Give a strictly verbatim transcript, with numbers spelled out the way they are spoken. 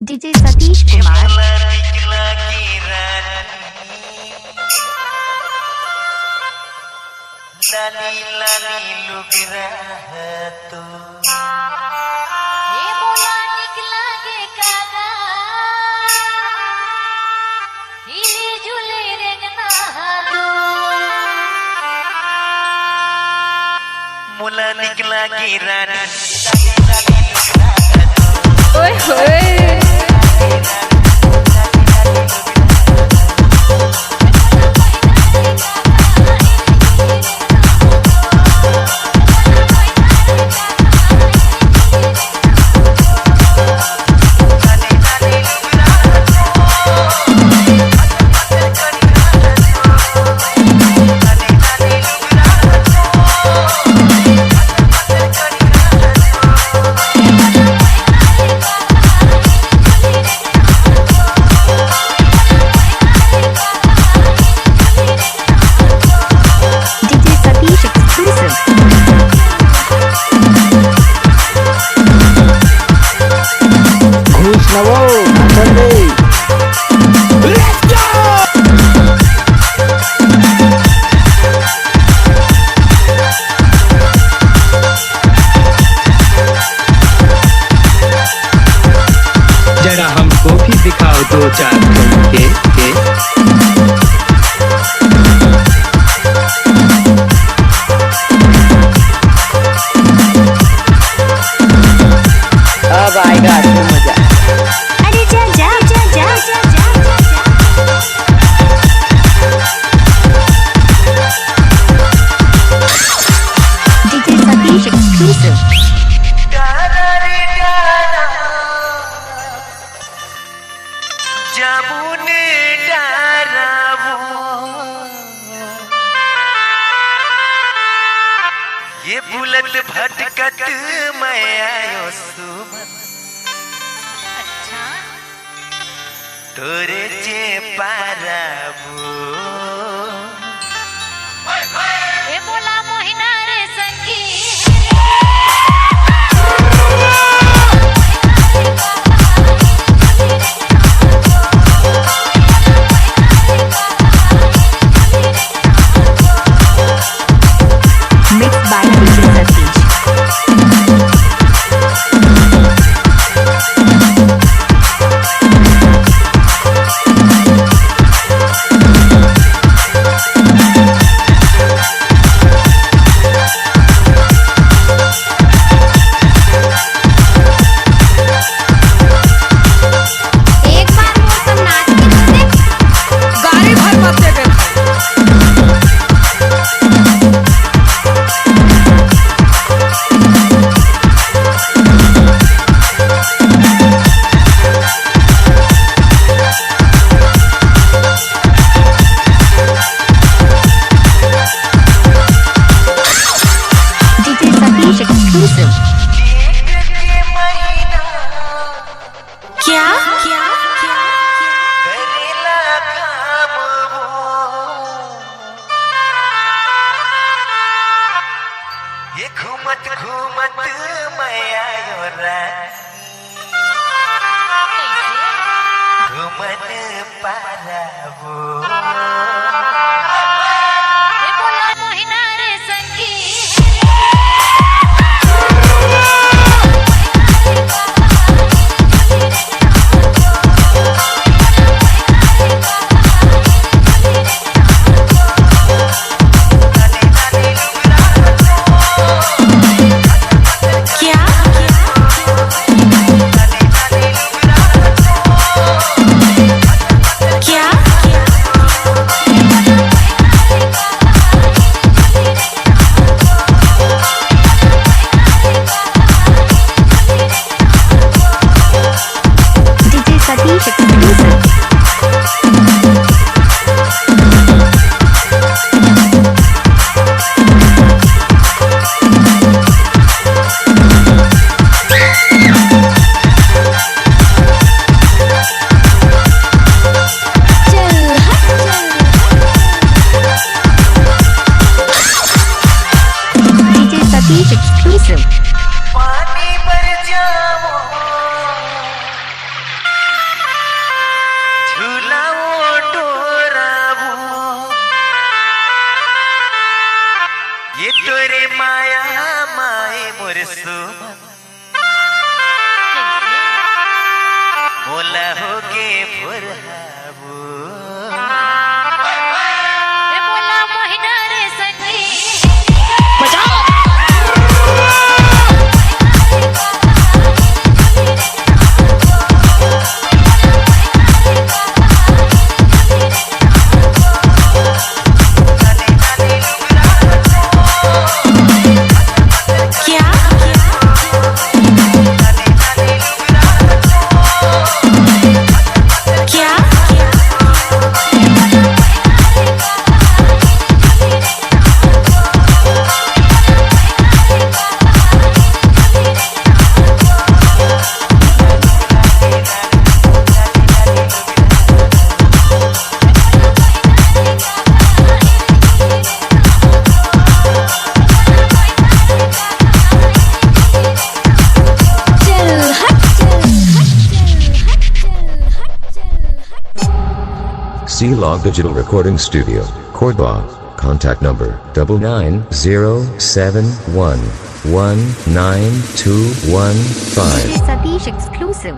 DJ Satish Kumar. लाली लाली लुगरा है तू। ए मोला निक लागे कागा, हिली जुली रेंगना हा तू। मोला निक लागे रानी। ओए होए। DJ Satish exclusive। घुस नवो, नाचन दे। जरा हमको भी दिखाओ दो चार ठुमके, के। अब आएगा असली मजा। अरे जा, जा, जा। DJ Satish exclusive। जामुन डारावो, ये बुलत भटकत मैं आयो सुमन। अच्छा। तोरे चेपारावो। ए मोला मोहिना रे संगी। Mixed by DJ Satish. एक बार मोर संग नाच के तो देख। गाड़ी भर मत देबे भाई। DJ Satish exclusive। क्या? ये घूमत घूमत मैं आयो रानी। घूमन पारावो। ए बोला मोहिना रे संगी। सुमन, मोला होके भोरहाबू। C Log Digital Recording Studio, Kodwa. Contact number double nine zero seven one one nine two one five. Satish exclusive.